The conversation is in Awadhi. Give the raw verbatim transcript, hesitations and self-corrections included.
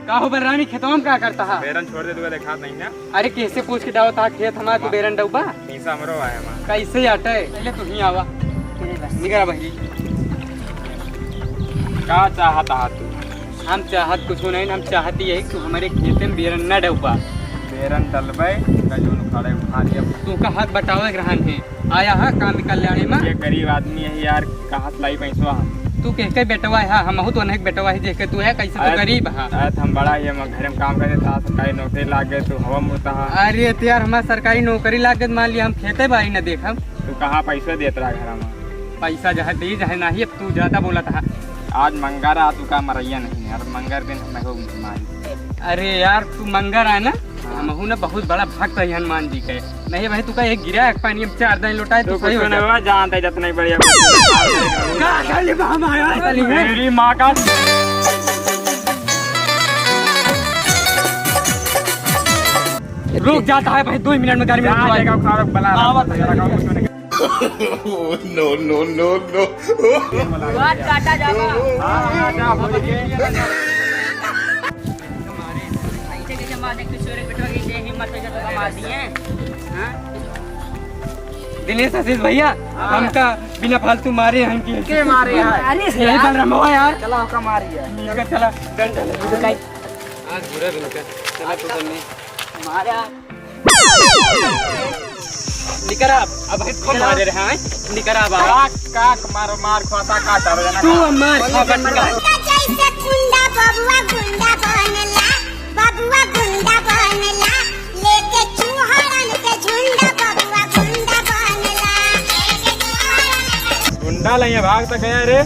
का हो बलरामी, खेतवा में का करत हा? बेरन छोड़ दे, तुका देखात नहीं ना। अरे, कैसे पूछ के डावत हा खेत हमार, तू बेरन डउबा? पैसा हमरो आए हमार। कैसे आटे? पहले तू ही आवा। निकरा बहिरी। का चाहत हा तू? हम चाहत कुछ नहीं, हम चाहत यही कि तू हमारे खेते में बेरन न डउबा। बेरन डलबे, का जौन उखाड़े उखाड़ लिया। तू का हक बटावे के रहन है। आया हा काम कल्याणी मा। ये गरीब आदमी है यार, कहाँ से लाई पैसवा हम? तू केहके बेटवा है? हमहू तो अनेक बेटवा है, जेके तू है, कैसे तो अरे, गरीब है। अरे, तो हम बड़ा ही, हम घर में काम करे था, सरकारी नौकरी लाग गए, तू हवा में उड़ता है। अरे, तो यार, हमार सरकारी नौकरी लाग गए, मान लिया, हम खेते बारी न देखम। तू कहाँ पैसा देत रहा घर में? पैसा चाहे दी, चाहे नहीं, अब तू ज्यादा बोलत हा। आज मंगर आ, तू का मरैया नहीं है, अब मंगर दिन हम हो मारी। अरे यार, तू मंगर आए ना, हाँ। हमहू ना बहुत बड़ा भक्त है हनुमान जी के। नहीं भाई, तू का एक गिरा एक पानी हम चार दिन लौटाए, तू तू सही कुछ हो नहीं जा। हुआ, जानते जतना ही बढ़िया। का खाली बा हम आया चली है? मेरी माँ का। रुक जाता है भाई, दो ही मिनट में गाड़ी में जा, उतरवा। जाएगा, उखाड़, बला रहा आवा है, तो लगा, कुछ नहीं। No, no, no, no। बात काटा जावा। हाँ, हाँ, जा, हो गया। ऐसे कैसे मार दे, किशोर के बेटवा के जे हिम्मत है, जब मार दिए। हाँ? दिनेश आशीष भैया, हाँ। हमका बिना फालतू मारे हम की के मारे है? अरे यही यार। बलरामवा यार। चला, ओका मारी है। इनका चला, डंडा लगा। आज बुरा भी निकल। चला, तू कर ले। मारे आप। निकर आप, अब हम खूब मारे रहे हैं। निकर आप, आप। काक, काक, मारो, मार खाता, का चारो जना तू का। मार खा, बटका। जैसे गुंडा बबुआ गुंडा बनला, बबुआ गुंडा बनला, लेके चूहड़न के झुंडा बबुआ गुंडा बनला। गुंडा लइया भाग तक है रे।